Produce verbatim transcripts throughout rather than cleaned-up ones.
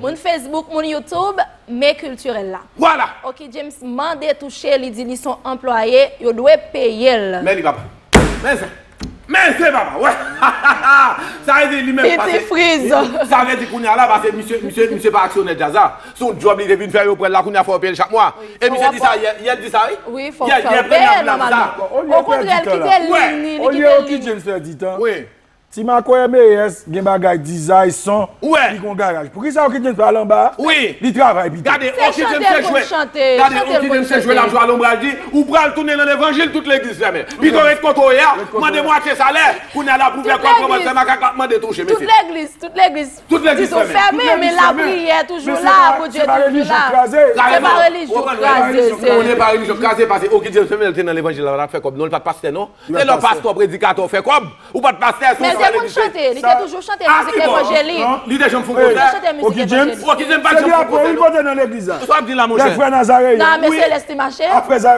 Moun Facebook, moun YouTube, men kiltirèl la. Vwala! Oki James mande touche, li di li se yon anplwaye, yo dwe peye l. Men li papa. Men sa. Men se papa, wè. Sa vle di li menm pase. Piti friz. Sa vle di kounye a la, pase misye, misye, misye pa aksyonè djaz la. Se yon djòb li te vin fè, yo pran l la, kounye a fò yo peye l chak mwa. E misye di sa, yè, yè l di sa, wi. Wi, fò yo peye l nòmalman. Okontrè, l kite l, li, li kite l. Oye, Oki James pèdi tan. Wi. Ti Makoyè Meyès gen bagay dizay son, li gon garaj. Poukisa Oki James pa al anba a? Wi. Li travay pito. Gade, Oki James se jwe. Gade, Oki James se jwe, l ap jwe a lonbraj li. Ou pral tounen nan levanjil, tout legliz fèmen. Pito ret kote w ye a, mande mwatye salè. Kounye a l ap ouvè kò l, pran bòl fè makak, l ap mande touche, mesye. Tout legliz, tout legliz. Tout legliz fèmen. Tout legliz fèmen, men lapriyè toujou la, Bondye toujou la. Se pa relijyon kraze, se. Ou konnen pa relijyon kraze, paske Oki James menm lè l te nan levanjil la, l pa t ap fè kòb, non, li pa t pastè, non. Se lè w pastè, predikatè, w fè kòb. Ou pa t pastè, se w pral legliz. Men l te konn chante, li te toujou chante mizik evanjelik. Li te janm fè yon konsè? Li te chante mizik evanjelik. Oki James pa t janm fè yon konsè, non. Sa w ap di la, monchè? Lè frè Nazareyen. Nan Ame Selès te mache. Aprè sa,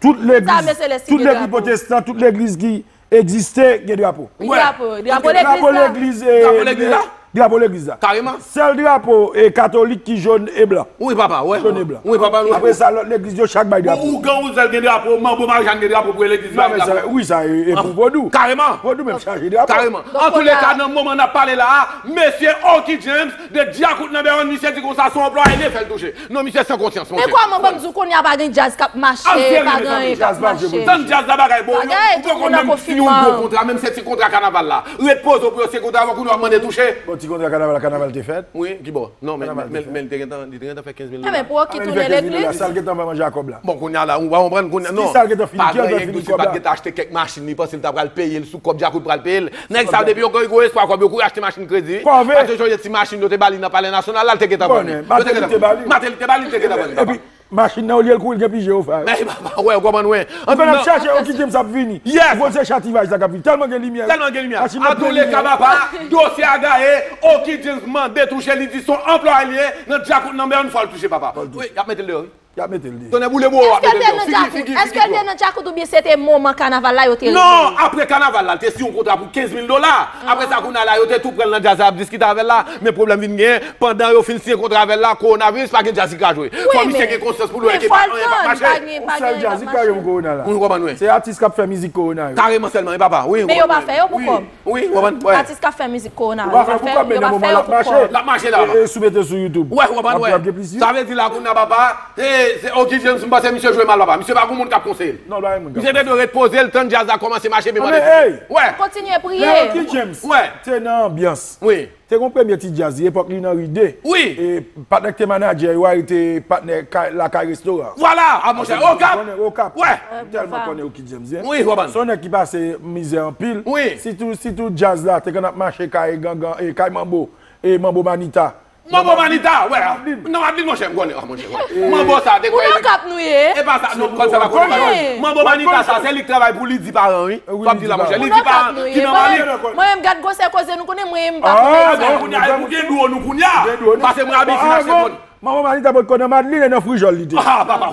tout legliz, tout legliz pwotestan, tout legliz ki egziste, gen drapo. Wi. Drapo, drapo legliz la. Drapo legliz la? Drapo legliz la. Kareman. Sèl drapo e katolik ki jòn e blan. Wi, papa, wè. Jòn e blan. Wi, papa, wi. Apre sa, lòt legliz yo chak bay drapo. Ou, ougan, ou zèl gen drapo, manbo majan gen drapo pou legliz la. Wi, sa e, e pou vodou. Kareman. Vodou menm chaje drapo. Kareman. Antouleka, nan moman n ap pale la a, mesye Oki James, de Djakout number one, misye di konsa, se yon anplwaye li fè l touche. Non, misye san konsyans, monchè. Men kòman, ban m di w, kounye a pa gen djaz k ap mache, pa gen anyen k ap mache. Tann djaz la bagay bon, ou poko menm fin yon gwo kontra, menm se ti kontra kanaval la. Ret poze w pou yo siyen kontra avan kounye a w ap mande touche. Bon, ti kontra kanaval la, kanaval te fèt. Wi, ki bò? Non, men, men, men, men li te gentan, li te gentan fè kenz mil dola. Enben, pou Oki tounen legliz. Sa l gentan ban manja kòb la. Bon, kounye a la, ou pa konprann kounye a, non. Ki sa l gentan fini, ki l gentan fini kòb la? Pa t gentan achte kèk machin, li panse l ta pral peye l sou kòb, Djakout pral peye l. Nèg sa yo, depi yo gen gwo espwa kòb, yo kouri achte machin kredi, wi. Paske yo di ti machin yo te ba li nan Palè Nasyonal la, l te gentan pran li. Martelly te ba li. Martelly te ba li, l te gentan pran li, papa. Epi, machin nan, olye l kouri, l gen pije ofè. Men, papa, wè, ou konprann, wè. Ann ap chache Oki James ap vini. Yes. Ou konn se chativaj sa k ap vini. Tèlman gen limyè. Tèlman gen limyè. Antouleka, papa, dosye a gaye, Oki James mande touche, li di se yon anplwaye li ye, nan Djakout number one, fò l touche, papa. Wi, y ap mete l deyò, wi. Y ap mete l deyò. Tonnè boule bò, y ap mete l deyò. Figi, figi, figi. Èske l te nan Djakout oubyen se te moman kanaval la yo te rele? Non, apre kanaval la, l te siyen yon kontra pou kenz mil dola. Apre sa, kounye a la, yo te tou pran l nan djaz la, ap diskite avè l la. Men pwoblèm vin genyen, pandan yo fin siyen kontra avè l la, kowonaviris, pa gen djaz ki ka jwe. Fò misye gen konsyans pou l wè ke pa anyen p ap mache. Yon sèl djaz ki ka jwe pou kowona la. Ou konprann, wi. Se atis k ap fè mizik kowona yo. Kareman sèlman, wi, papa. Wi, men yo pa fè yo pou kòb. Wi, w konprann? Wè. Atis k ap fè mizik kowona yo pa fè pou kòb, men nan moman l ap mache. L ap mache la, papa. E, e sou mete sou YouTube. Wè, w konprann, wè. Sa vle di la, kounye a, papa, se, se Oki James, m panse misye jwe mal, papa. Misye pa gon moun k ap konseye l. Non, pa gen moun k ap konseye l. Misye te dwe ret poze l, tann djaz la kòmanse mache, epi mande touche. Wè. Kontinye priye. Lè Oki James te nan anbyans. Wi. Te gon premye ti djaz, epòk li nan Ri de. Wi. E patnè k te manadjè yo a, li te patnè kay, Lakay Restoran. Vwala, a monchè, Okap. Okap. Wè. M tèlman konnen Oki James byen. Wi, w konprann. Se yon nèg ki pase mizè anpil. Wi. Sitou, sitou djaz la, te konn ap mache kay gangan, e kay manbo, e manbo Manita. Manbo Manita, wè. Nan Madlin, monchè, m konnen, a monchè, wè. Manbo sa, te kwè. Ou nan Okap nou ye? E pa sa, non, konn sa pa konnen. Manbo Manita sa, se li k travay pou Lidi Paran, wi. Fò m di la, monchè. Lidi Paran ki nan Mali. Mwen menm, gad gwosè koze nou konnen, mwen menm pa konnen sa. Kounye a, e pou gen dwo nou kounye a. Paske mwen abitye nan Senpòl. Manman Manita potko nan Madlin e nan Frijòl li te. Ah, papa.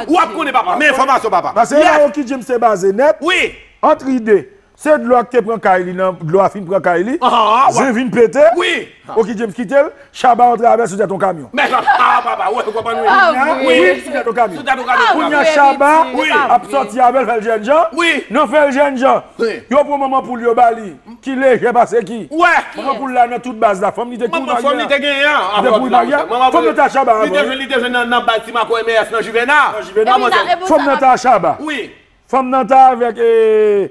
W ap konnen, papa. Men enfòmasyon, papa. Paske la Oki James te baze nèt. Wi. Ant Ri de. Se dlo a k te pran kay li nan, dlo a fin pran kay li. Zen vin pete. Wi. Oki James kite l. Shabba antre avè l sou tèt yon kamyon. Men, ah, papa, wè, ou konprann, wi. Wi, sou tèt yon kamyon. Sou tèt yon kamyon. Kounye a Shabba ap sòti avè l, fè l jènjan. Wi. Nan fè l jènjan. Wi. Yo pran manman poul yo ba li. Ki lejè pase ki. Wè. Manman poul la nan tout baz la. Fanm li te tou nan fanm li te genyen an. Li te kouri marye. Fanm nan ta Shabba. Li te jwenn, li te jwenn nan, nan baz ti Mako M S nan Juvena. Nan Juvena. Fanm nan ta Shabba. Wi. Fanm nan ta avèk, eh,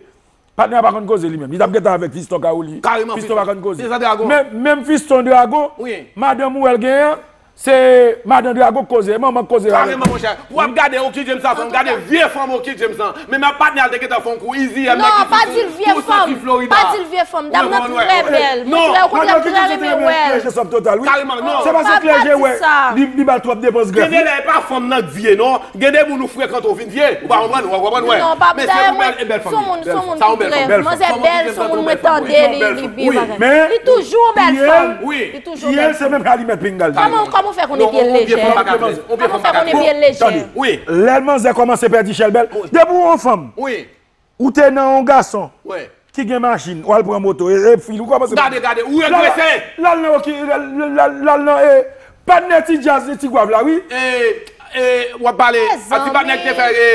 patnè a pa konn koze li menm. Li t ap gentan avèk Fiston Kawouli. Kareman. Fiston pa konn koze. Menm, menm Fiston Dragon. Wi. Madanm ou wè l genyen an. Se madan Drago k koze, manman k koze la. Kareman, monchè. Pou w ap gade Oki James sa, fò w gade vye fanm Oki James lan. Men m ap patnè al te gentan fè yon kou, Easy M. Non, pa di l vye fanm. Pa di l vye fanm. Dam nan trè bèl. Mwen trè, okontrè, m trè renmen wè l. Kareman, non. Se paske Klè Jewè, li, li ba l twòp depans grèf. Gen de lè, e pa fanm nan k vye, non. Gen de moun ou frekante, ou vin vye. Ou pa konprann, ou pa konprann, wè. Non, pa, dayè, mwen, se yon moun, se yon moun ki trè, manzè bèl, se yon moun mwen tande, li, li byen bagay. Li toujou yon bèl fanm. Li toujou bèl fanm. Kiyès se menm alimèt pinga l te ye? Kòman, kòman w fè konnen pye l lejè? Kòman w fè konnen pye l lejè? Tande, wi. Lè manzè kòmanse pèdi chèlbè l, depi w yon fanm, ou te nan yon gason ki gen machin, w al pran moto, e, e fil, ou kòmanse. Gade, gade, ou regrese. L al nan, ok, l al, l al, l al nan, e, patnè Ti Djaz, Ti Gwav la, wi. E, e, w ap pale, a ti patnè ki te fè, e,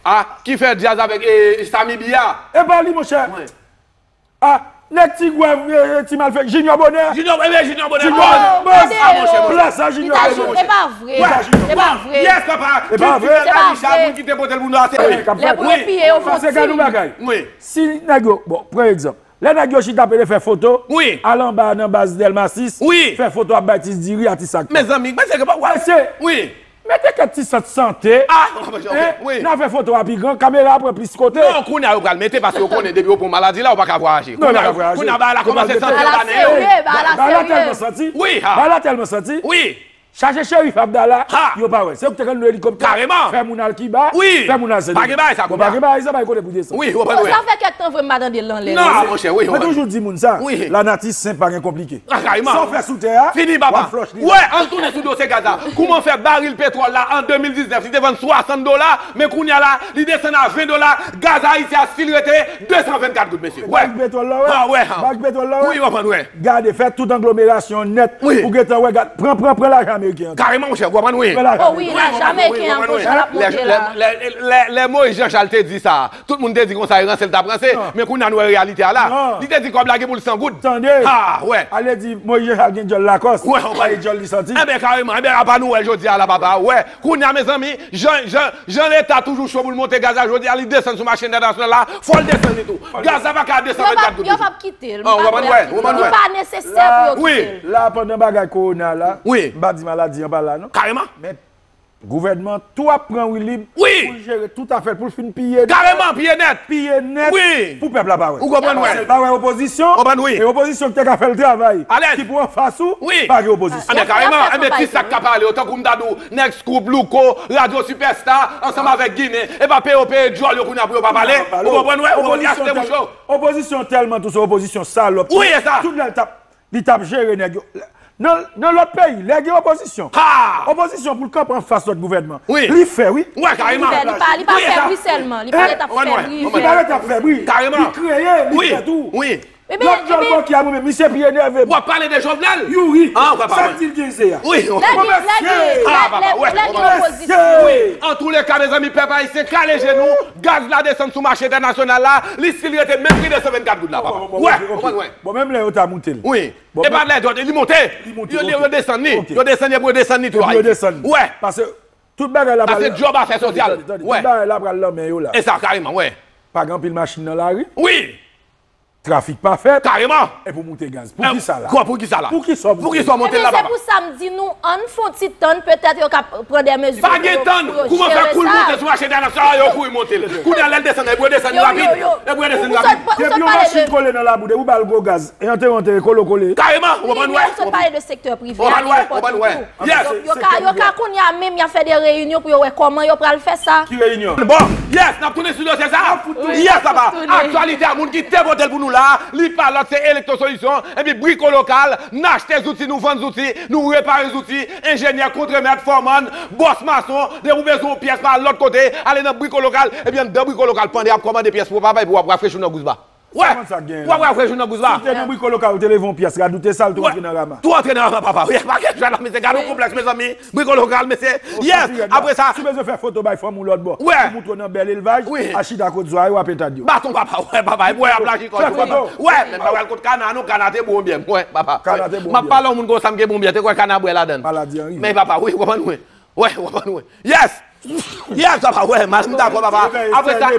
a, ki fè djaz avèk, e, Samy B a. E pa li, monchè. A, nèg Ti Gwav, e, e, Ti Malfektè, Junior Bonheur. Junior, e, Junior Bonheur. Junior Bonheur. Plas a Junior Bonheur. E pa vre. E pa vre. Yes, papa. E pa vre. Tout fidèl Anisha, moun ki te pote l pou nou a, se li. Lè pou yo piye yo fon ti. Gade yon bagay. Wi. Si nèg yo, bon, pran egzanp. Lè nèg yo chita pede fè foto, al anba nan baz Dèlma sis, fè foto ap bay ti diri a ti sak. Mezanmi, mwen se ke pa wè. Mesye, mete kèk ti sant sante. Nan fè foto a pi gran, kamera a pran plis kote. Non, kounye a yo pral mete paske yo konnen depi yo pran maladi la, ou pa ka vwayaje. Kounye a bagay la kòmanse santi anba nen yo. Bagay la tèlman santi. Wi, ha. Bagay la tèlman santi. Wi. Chache Cherif Abdallah, yo pa wè. Se ou ki te konn lwe elikoptè, fè moun al Kiba, fè moun al Sendomeng. Pa gen bagay sa kounye a. Pa gen bagay sa, pa gen kote pou desann. Wi, ou konprann. Sa fè kèk tan vre m pa tande l nan lè. Non, monchè, wi. Mwen toujou di moun sa, lanati senp, pa gen konplike. Sa w fè sou tè a, fini, papa. W ap flòch li. Wè, ann tounen sou dosye gaz la. Kouman fè baril petwòl la an de mil diznèf, li te vann swasann dola, men kounye a la, li desann a ven dola, gaz ayisyen a still rete de san vennkat goud, mesye. Wè. Bag petwòl la, wè. Bag petwòl la, wè. Wi, w konprann, wè. Gade, fè tout anglomerasyon nèt pou gentan wè, gad, pran, pran, pran lajan ameriken an. Kareman, monchè, w konprann, wi. Pran lajan ameriken an. Wi, wi, w konprann, wi, w konprann, wi. Lè, lè, lè, lè, lè Moyiz Janchal te di sa, tout moun te di konsa, e ranse l t ap ranse, men kounye a nou wè reyalite a la. Li te di kòb la gen pou l san goud. Tande. Ha, wè. Ale di Moyiz Janchal gen djòl Lacoste. Wè, w konprann. Djòl li santi. Enben, kareman, enben, apa nou wè jodi a la, papa, wè. Kounye a, mezanmi, jan, jan, jan Leta toujou cho pou l monte gaz la, jodi a, li desann sou mache entènasyonal la, fò l desann li tou. Gaz la pa ka desann vennkat goud. Yo p ap kite l. Ou konprann, wè, ou konprann, wè. Li pa nesesè pou yo kite l. Wi. La, pandan bagay kowona la, m pa di maladi an pa la, non. Kareman. Men gouvènman tou ap pran woulib pou l jere tout afè l, pou l fin piye nèt. Kareman, piye nèt. Piye nèt. Wi. Pou pèp la pa wè. Ou konprann, wè. Paske l pa wè opozisyon. Konprann, wi. E opozisyon ki te ka fè l travay. Alèz. Ki pou anfas ou, pa gen opozisyon. Anben, kareman, enben, ki sa k ka pale yo? Tankou m ta di w, nèg Scoop, Louko, Radio Superstar, ansanm avèk Ginen, e pa peye yo peye djòl yo kounye a pou yo pa pale. Ou konprann, wè? Ou konprann, li achte bouch yo. Opozisyon tèlman tou se opozisyon salòp. Wi, e sa. Tout lè l t ap, li t ap jere nèg yo. Nan, nan lòt peyi, lè gen opozisyon. Ha! Opozisyon pou l kanpe anfas lòt gouvènman. Wi. Li fè, wi. Wè, kareman. Li fè, li pa, li pa fè bri sèlman. Li pa ret ap fè bri. Li pa ret ap fè bri. Kareman. Li kreye, li fè tou. Wi. Lòt djòl bòkyè a mwen menm, misye pi enève m. W ap pale de Jovenel? Youri. Sa k di l gen ze a? Wi. Lè gen, lè gen, lè, lè, lè gen opozisyon. Wi. Antouleka, mezanmi, pèp ayisyen, kale je nou. Gaz la desann sou mache entènasyonal la. Li still rete menm pri de san vennkat goud la, papa. Wè, konprann, wè. Bon, menm lè yo ta moute l. Wi. E pa lè dòt, li monte. Li monte, yo, yo desann li. Yo desann li, epi yo desann li tou. Epi yo desann li. Wè. Paske tout bagay la pral. Paske djòb afè sosyal. Tande, tande, tande. Tout bagay la pral nan men yo la. E sa, kareman, wè. Pa gen anpil machin nan lari. Wi. Trafik pa fèt. Kareman. E pou moute gaz. Poukisa la? Kwa, poukisa la? Poukisa w moute l la, papa? Ebyen, se pou sa m di nou, ann fè yon ti tann, petèt yo ka pran de mezi pou yo, pou yo jere sa. Pa gen tann. Kouman fè kou l monte sou mache entènasyonal la, yo kouri monte l? Kounye a, lè l desann, epi yo desann li rapid. Epi yo desann li rapid. Depi yon machin kole nan labou, depi w ba l gwo gaz, e antere, antere, kole w kole. Kareman, ou konprann, wè. Ou sot pale de sektè prive a, men nenpòt tou. Yes. Yo, yo ka, yo ka kounye a menm, y ap fè de reyinyon pou yo wè kòman yo pral fè sa. Ki reyinyon? Bon, yes, n ap tounen sou dosye sa. Yes, papa. Aktyalite a, moun ki te vote l pou nou la, li pa lòt, se Electro Solution, epi Brico Local, n achte zouti, nou vann zouti, nou repare zouti, enjenyè, kontremèt, fòmann, bòs mason, depi w bezwen yon pyès pa al lòt kote, ale nan Brico Local, epi anndan Brico Local, pandan y ap kòmande pyès pou papa, epi w ap rafrechi w nan gous ba. Wè. Sa konn sa k genyen la. W ap wè frè jou nan gouz la. Si w te nan Brico Local, ou te leve yon pyès, rad ou te sal, tou antre nan rama. Tou antre nan rama, papa. Wi, pa gen jwèt la, mesye, gade yon konplèks, mezanmi. Brico Local, mesye. Yes, apre sa. Si w bezwen fè foto bay fanmi w lòt bò, wè, pou montre w nan bèl elvaj, wi, al chita kot zwa yo, w ap entad yo. Baton, papa, wè, papa, epi wè, y ap laji kò yo, papa. Wè, men pa pral kot kana, non, kana te bon byen, wè, papa. Kana te bon byen. M ap pale yon moun konsa, m gen bon byen, te kwè kana bwè ladan l. Maladi an rive. Men, papa, wi, w konprann, wi. Wè, w konprann, wi. Yes! Yes, papa, wè, m dakò, papa. Apre sa, e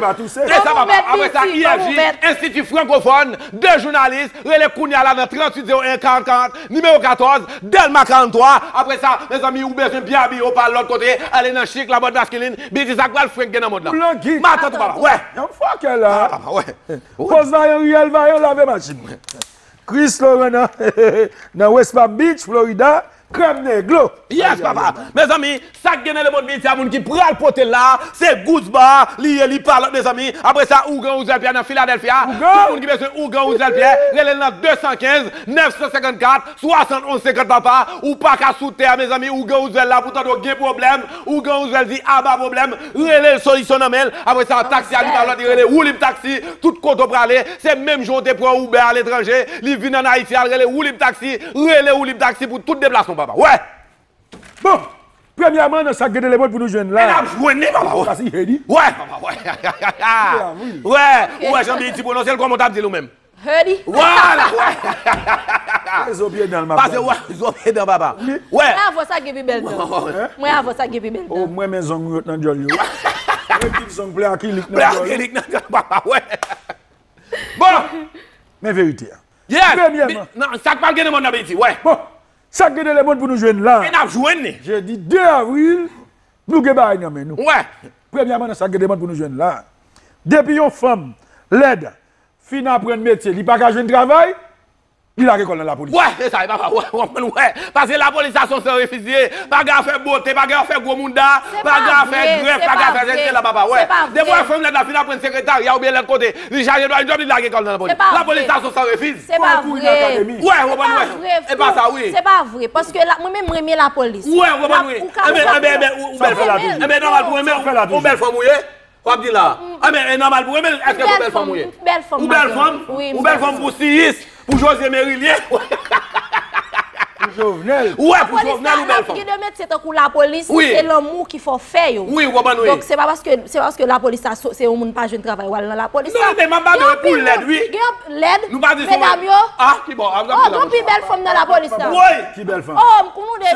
sa, papa, apre sa, I F J, Enstiti Frankofòn, de jounalis, rele kounye a la nan tranntuit zewo en karant karant, nimewo katòz, Dèlma karanntwa. Apre sa, mezanmi, ou bezwen byen abiye, ou pa al lòt kote, ale nan Chic, Lamòd Maskilin, bitis ak pral frenk gen nan mond lan. Matant ou, papa, wè. Yon fòkè la. Ah, papa, wè. Poz Vayan, riyèl Vayan, lave machin. Chris Laurent nan, nan West Palm Beach, Florida. Krèm neglo. Yes, papa. Mezanmi, sa k gen nan lemonn Ayiti a, moun ki pral pote l la, se Gouds Bar li ye, li pa lòt, mezanmi. Apre sa, ougan Rouzèl Pyè nan Filadèlfya. Tout moun ki bezwen ougan Rouzèl Pyè, rele l nan de san kenz, nèf san senkannkat, swasannonz senkant, papa. Ou pa ka sou tè a, mezanmi. Ougan Rouzèl la, pou tande w gen pwoblèm. Ougan Rouzèl di aba pwoblèm. Rele l, solisyon nan men l. Apre sa, taksi a, li pa lòt, li rele Woulib Taksi. Tout kote w prale, se menm jan w te pran Uber aletranje, li vin ann Ayiti, al rele Woulib Taksi, rele Woulib Taksi pou tout deplasman, papa. Wè! Bon, premyèman, nan sa k gen de lemonn pou nou jwenn la. E n ap jwenn li, papa, wè. Sa se jedi. Wè, papa, wè. Wè, ou wè jan Biyiti pwononse l, kòman w t ap di l ou menm? Jedi. Vwala, wè. E zo pye dan l m ap gade. Pase, wè, zo pye dan, papa. Wè. Mwen avè w sa gen pi bèl dan. Mwen avè w sa gen pi bèl dan. O, mwen men zong ou yo t nan djòl yo. Mwen gen zong ple akilik nan djòl. Ple akilik nan djòl, papa, wè. Bon. Men verite a. Yes. Premyèman. Nan sa k pral gen nan lemonn nan Biyiti, wè. Bon. Sa k gen nan lemonn pou nou jwenn la. E n ap jwenn li. Jedi de avril, nou gen bagay nan men nou. Wè. Premyèman, nan sa k gen nan lemonn pou nou jwenn la. Depi yon fanm lèd fin aprann metye, li pa ka jwenn travay, li lage kò l nan lapolis. Wè, se sa, papa, wè, wè, wè. Pase lapolis sa se yon san refiz li ye. Pa gen afè bote, pa gen afè gwo mouda, pa gen afè grèf, pa gen afè sèvis la, papa, wè. Depi w wè fanm lèd la fin aprann sekretarya oubyen lòt kote, li chaje dwa, li djòb, li lage kò l nan lapolis. Lapolis sa se yon san refiz. Se pa vre. Wè, ou konprann, wè. E pa sa, wi. Se pa vre. Paske la, mwen menm, mwen renmen lapolis. Wè, ou konprann, wi. Enben, enben, enben, ou, ou bèl fanm. Enben, nòmal pou renmen, ou bèl fanm ou ye. W ap di la. Enben, e nòmal pou renmen, èske se yon bèl fanm ou ye? Ou bèl fanm, ou bèl fanm pou Siyis, pou José Merilien. Pou Jovenel. Wè, pou Jovenel, ou bèl fanm. Gen de metye tankou lapolis, se lanmou ki fè w fè yo. Wi, ou konprann, wi. Donk, se pa paske, se pa paske lapolis sa, se yon moun pa jwenn travay, w al nan lapolis la. Non, men m ap pale pou lèd, wi. Gen lèd, medam yo. Ah, ki bò? Gen anpil bèl fanm nan lapolis la. Woy! Ki bèl fanm? Oh, m konn ou de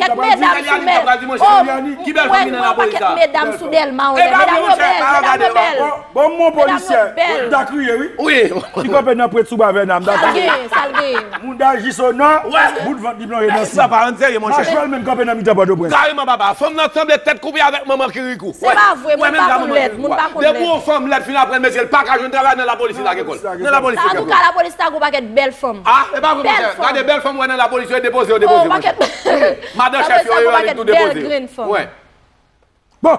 kèk medam sou mèt. Oh, m wè, m wè yon pakèt medam sou Dèlma, medam yo bèl, medam yo bèl. Bon, bon, polisye, w ap kriye, wi. Wi. Ki kanpe nan Pwent sou Bwa Vèna, m dakò. Sa l gen, sa l gen. Mouda jis o nò, bout vant li plonje nan sid. Papa, ann serye, monchè. Machwè l menm kanpe nan mitan Pòtoprens. Kareman, papa. Fanm nan sanble tèt koupe avèk manman Kirikou. Se pa vre, moun pa konn lèd, moun pa konn lèd. Depi yon fanm lèd fin aprann metye, l pa ka jwenn travay nan lapolis, li lage kò l. Nan lapolis, li lage kò l. Antouka, lapolis ta gen yon pakèt bèl fanm. Ah, e pa vre, monchè. Gade bèl fanm ou wè nan lapolis yo, e depoze yo, depoze yo, monchè. Madan chèf yo, yo annik tou depoze yo. Wè. Bon,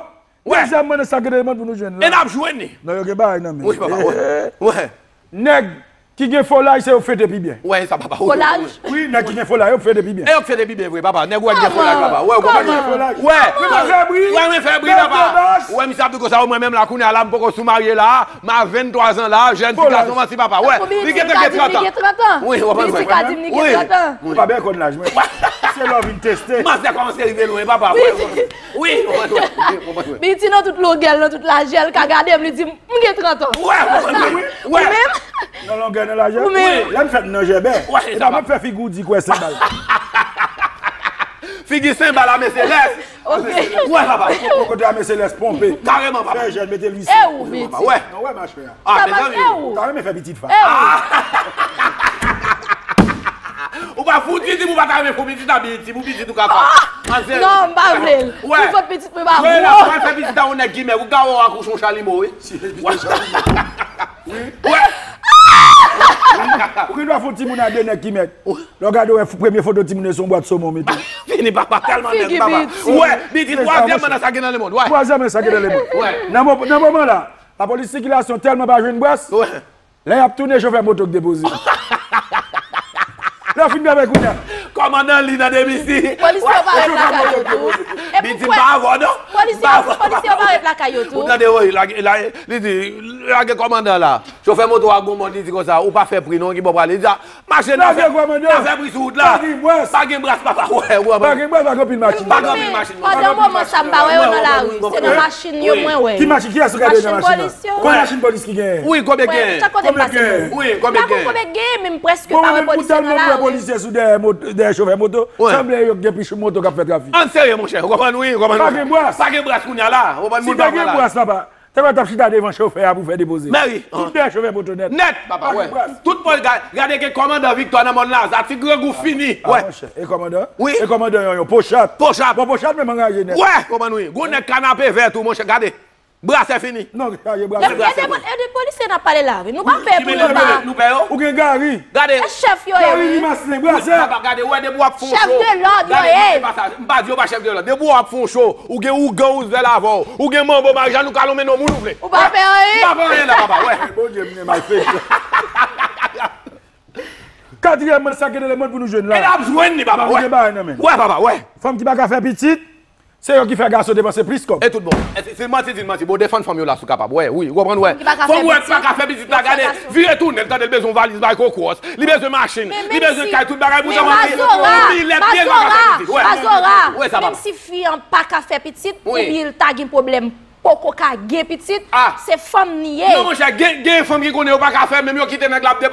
dezyèmman, nan sa k gen nan lemonn pou nou jwenn la. E n ap jwenn li. Non, yo gen bagay nan men. Wi, papa, wè. Wè. Nèg ki gen fo laj, se yo k fete pi byen. Wè, sa, papa, wè. Fo laj? Wi, nèg ki gen fo laj, yo k fete pi byen. E yo k fete pi byen, vre, papa. Nèg ou wè ki gen fo laj, papa. Wè, ou konprann? Wè. Wè, mwen fè bri. Wè, mwen fè bri, papa. Wè, misye ap di konsa, mwen menm la, kounye a la, m poko sou marye la, m a venntwa zan la, jèn fi, gason, manti, papa. Wè, li gen trant an. Wi, ou konprann? Wi. Ou pa byen konn laj mwen. Se lè w vin teste. Manzè kòmanse rive lwen, papa. Wi, ou konprann, wi. Li di nan tout longè l, nan tout lajè l, ka gade m, li di m, m gen trant an. Wè, wè, wè. Ou menm? Nan longè, nan lajè? Ou menm? Lè m fèt nan jèbè. Wè, e sa, m ap fè figi w di kwè senbal. Figi senbal a Meselès. Ok. Wè, papa. Kote a Meselès ponpe. Kareman, papa. Fè jèn, mete lwisil. E ou, Viti? Wè. Non, wè, machwè a. Ah, mezanmi. Ou ta renmen fè pitit fa. Ou pa fout di, di, ou pa ta renmen fè pitit a Biyiti, pou pitit ou ka fa. Ann serye. Non, m pa vle l. Wè. Pou fè pitit mwen pa gwo. Wè, la, fè pitit a yon nèg ki mèg, ou ka wè w akouche yon chalimo, wi. Wè. Ou gen dwa fè yon timoun a de nèg ki mèg. Lè w gade, w wè, premye foto timoun yo se yon bwat somon mete. Fini, papa, tèlman nèg, papa. Wè, Biyiti, twazyèm nan sa gen nan lemonn, wè. Twazyèm nan sa gen nan lemonn. Wè. Nan mo-, nan moman la, lapolis sikilasyon tèlman pa jwenn bras. Wè. Lè y ap tounen, chofè moto k depoze. Lè w fin bebe kounye a. Kòmandan li nan demisi. Polisye yo pa wè plaka yo tou. Epi m kwè, polisye yo pa wè plaka yo tou. Ou tande, wi, la, la, li di, lage kòmandan la. Chofè moto a gon mòd, li di konsa, ou pa fè pri non, ki bò prale. Li di, a, mache n a fè, n a fè pri sou wout la. Pa gen bras. Pa gen bras, papa, wè, wè, wè. Pa gen bras, pa gen anpil machin. Pa gen anpil machin. Pandan moman sa, m pa wè yo nan lari. Se nan machin yo mwen wè. Ki machin, kiyès ou gade nan machin nan? Konbyen machin polis ki genyen? Wi, konbyen genyen? Chak kote m pase. Wi, konbyen genyen? M pa konn konbyen genyen, men m prèske pa wè polisye nan lari. Mwen menm, pou tèlman m wè polisye sou dèyè mot-, dèyè chofè moto, sanble yo gen pichou moto k ap fè trafik. Ann serye, monchè, ou konprann, wi, ou konprann. Pa gen bras. Pa gen bras kounye a la, ou konprann, moun pa pran la. Si te gen bras, papa, te mèt ap chita devan chofè a pou fè depoze. Mèri. Tout dèyè chofè moto nèt. Nèt, papa, wè. Tout pòl, ga-, gade gen kòmandan Viktwa nan mòn Laza, ti grangou fini. Wè. Monchè, e kòmandan? Wi. E kòmandan yon, yon pochat. Pochat. Bon, pochat menm anraje nèt. Wè, konprann, wi. Gon nèg kanape vè tou, monchè, gade. Brasè fini. Non, sa ye brasè. E de, e de polisye n ap pale la, wi. Nou pa pè pou yo ba. Nou pè yo? Ou gen Gary. Gade. E chèf yo ye, wi. Gary Limaslin, brasè. Papa, gade, wè, depi w ap fè yon show. Chèf de lòd yo ye. M pa di yo pa chèf de lòd. Depi w ap fè yon show, ou gen ougan Roosevelt avè w. Ou gen manbo Marijan, nou ka lonmen non moun ou vle. Ou pa pè anyen. M pa pè anyen la, papa, wè. Bondye, m gen malfektè. Katriyèm mwen, sa ki rele mwen pou nou jwenn la. E n ap jwenn li, papa, wè. Wè, papa, wè. Fanm ki pa ka fè pitit, se yo ki fè gason depanse plis kòb. E tout bon. E si, si l manti, di l manti. Bon, defann fanm yo la si w kapab. Wè, wi, ou konprann, wè. Fanm wè ki pa ka fè pitit la, gade, vire tounen, l tande l bezwen yon valiz bay Kokros, li bezwen machin, li bezwen kay, tout bagay pou sa manti. Yon milèt byen pa ka fè pitit. Wè. Mazora, wè, sa, papa. Menm si fi an pa ka fè pitit, oubyen l ta gen pwoblèm, poko ka gen pitit, se fanm li ye. Non, monchè, gen, gen fanm ki konnen yo pa ka fè, menm yo kite nèg la ap